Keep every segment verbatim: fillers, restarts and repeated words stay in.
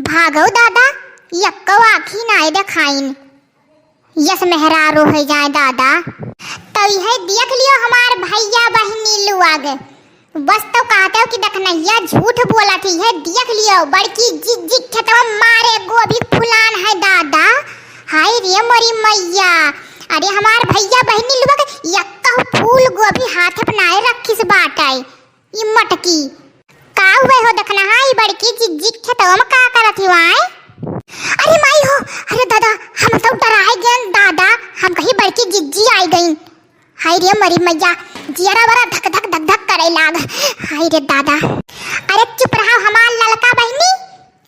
भागो दादा, यक्को आँखी नाय देखाइन। यस मेहरारू होइ जाए दादा। तो यह देख लियो हमार भइया बहिनी लोग, बस तो कहते हो कि दखनहिया झूठ बोलत ही है। देख लियो, बड़की जिज्जी खेतवा मारे गोभी फुलान है दादा। हाय रे मोरी मैया, अरे हमार भइया बहिनी लोग यक्का फूल गोभी हाथ अपनाए रखिस बाटे। ई मटकी का हुए हो दखनहा, ई बड़की जिज्जी खेतवा में का करत ही वाए? अरे माई हो, अरे दादा, हम तो डराए गए दादा, हम कही बड़की जिज्जी आई गई। हाय रे मरी मैया, जियरा बड़ा धक धक धक धक करे लाग। हाय रे दादा। अरे चुप रहा हमार ललका बहिनी,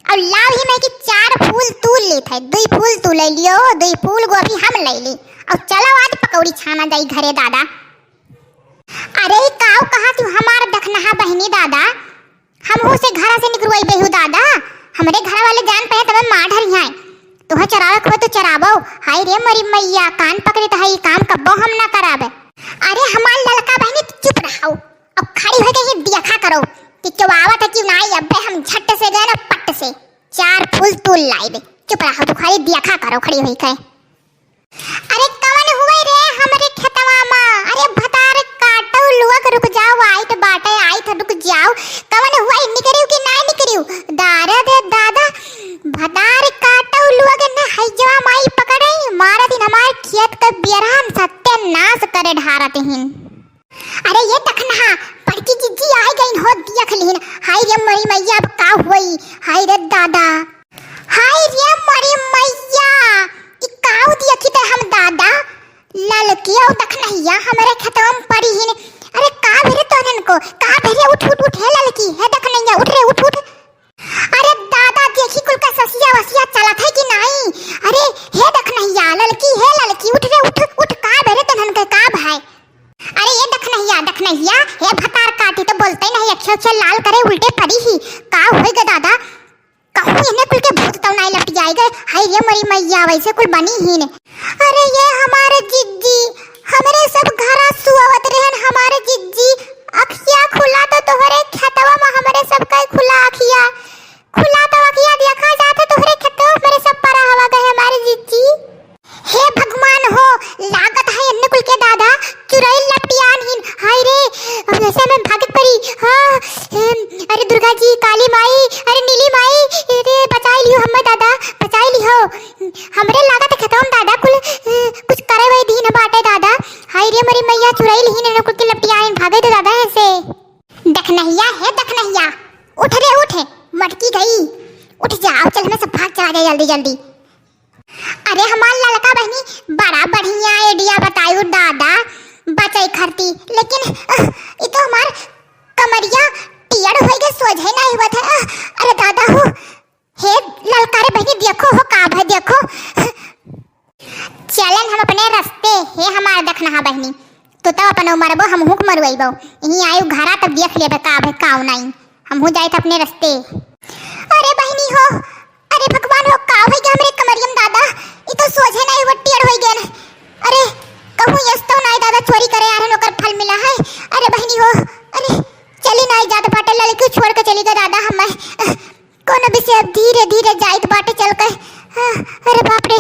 और लाव ही में कि चार फूल तू लेत है, दुई फूल तू ले लियो, दुई फूल गोभी हम ले ली, और चलो आज पकौड़ी छाना जाई घरे दादा। अरे ई काऊ कहा तू हमार दखनहा बहिनी दादा, हमहू से घरा से निकरवाई बेहू दादा, हमरे घर वाले जान पाए तबे मार ढरी हैं। तोहे चरावे को तो चरावो। हाय रे मरी मैया, कान पकड़े तो है, ई काम कब्बो हम ना कराबे। अरे हमार ललका बहिनी, तू चुप रहो। अब खड़ी होके ही देखा करो कि केउ आवत है कि नाई। अबे हम झट से गए ना पट से चार फूल तूल लाइबे। चुप रहो, तू खाली देखा करो खड़ी होई के। अरे कवन हुए रे हमरे खेतवा मा? अरे भतार काटो लुअक रुक जाओ, आइत बाटे आइत रुक जाओ। कवन हुए, निकरियो कि नाई निकरियो? दारे दे दादा, भतार काटो लुअक न हैजवा माई पकड़े, मारा दिन हमार खेत के बियरहन सत्यानाश करे ढारत हिन। अरे ये दखनहा, बड़की जिज्जी आई गईन हो, देख लिहिन। हाय रे मरी मैया, अब का होई? हाय रे दादा, हाय रे मरी मैया, ई काऊ देखी ते हम दादा, ललकी और दखनहिया हमरे खेतवा में पड़ी हिन। अरे का भेरे तोहनन को, का भेरे? उठ उठ उठ, हे ललकी, हे दखनहिया, उठ रे, उठ उठ। अरे दादा, देखी कुल का ससिया वसिया चलत है कि नाई? अरे हे दखनहिया, ललकी, हे ललकी, उठ रे, उठ उठ, का भेरे तोहनन के, का भाई? अरे ये दखनहिया, दखनहिया, हे भतार काटी तो बोलते नहीं, अक्षर अक्षर लाल करे उल्टे पड़ी ही। का होई गे दादा? कहूँ इन्हें कुल के भूत तो नहीं लपट जाए गे। हाय रे मरी मैया, वैसे कुल बनी ही ने। अरे ये हमारे जिज्जी, हमरे सब घरा सुअवत रहन हमारे जिज्जी। अखिया खुला तो तोहरे खेतवा में हमरे सब का खुला अखिया। खुला तो अखिया देखा जात है तोहरे खेतवा में, हमरे सब परा हवा गए हमारे जिज्जी। हे भगवान हो, लागत है इन्ने कुल के दादा चुरैल लपटियान हिन। हाय रे, अब ऐसे में भागत पड़ी। हाँ, अरे दुर्गा जी, काली माई, अरे नीली माई, अरे बचाई लियो हमें दादा, बचाई लियो। हमरे लागत है खेतवा में दादा कुल, अ, कुछ करे वही दीन बाटे दादा। हाय रे मरी मैया, चुरैल हिन इन्ने कुल के लपटियान हिन, भागे दे दादा ऐसे। दखनहिया हे दखनहिया, उठ रे उठ, मटकी गई, उठ जा, अब चल हमें सब भाग चला जाए जल्दी जल्दी। अरे हमार ललका बहिनी, बड़ा बढ़िया idea बतायू दादा, बचई खरती, लेकिन, अह, ई तो हमार कमरिया टियड़ होई गे, सोझे नहीं हुआ था। अह, अरे दादा हो, हे ललका रे बहिनी, देखो हो का भाई, देखो। चलन हम अपने रस्ते, हे हमार दखनहा बहिनी, तू तो अपन मरबो, हमहू के मरवैबो। यहीं आयु घरा तब देख लेबे का भाई, काऊ नहीं। हमहू जाइत अपने रस्ते। अरे बहिनी हो, अरे भगवान हो, का होइ गया हमरे कमरियम दादा? ई तो सोझे नहीं, वो टेढ़ होइ गया। अरे कहूँ यस तो नहीं दादा, चोरी करे आ रहे, ओकर फल मिला है। अरे बहिनी हो, अरे चली नहीं जात बाटे, लड़की छोड़ के चली गई दादा। हम कोनो विषय धीरे धीरे जाइत बाटे चल के। हाँ, अरे बाप रे।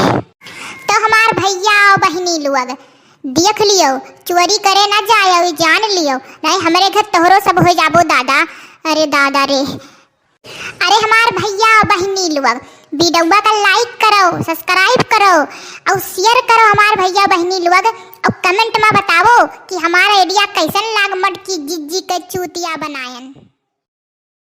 तो हमार भैया और बहिनी लोग, देख लियो, चोरी करे ना जाए, अभी जान लियो, नहीं हमरे घर तोहरो सब हो जाबो दादा। अरे दादा रे। अरे हमार भैया बहिनी लोग, वीडियोवा का like करो, subscribe करो और share करो हमार भैया बहिनी लोग, और comment में बताओ कि हमारा idea कैसन लाग मटकी जिज्जी के चूतिया बनायन।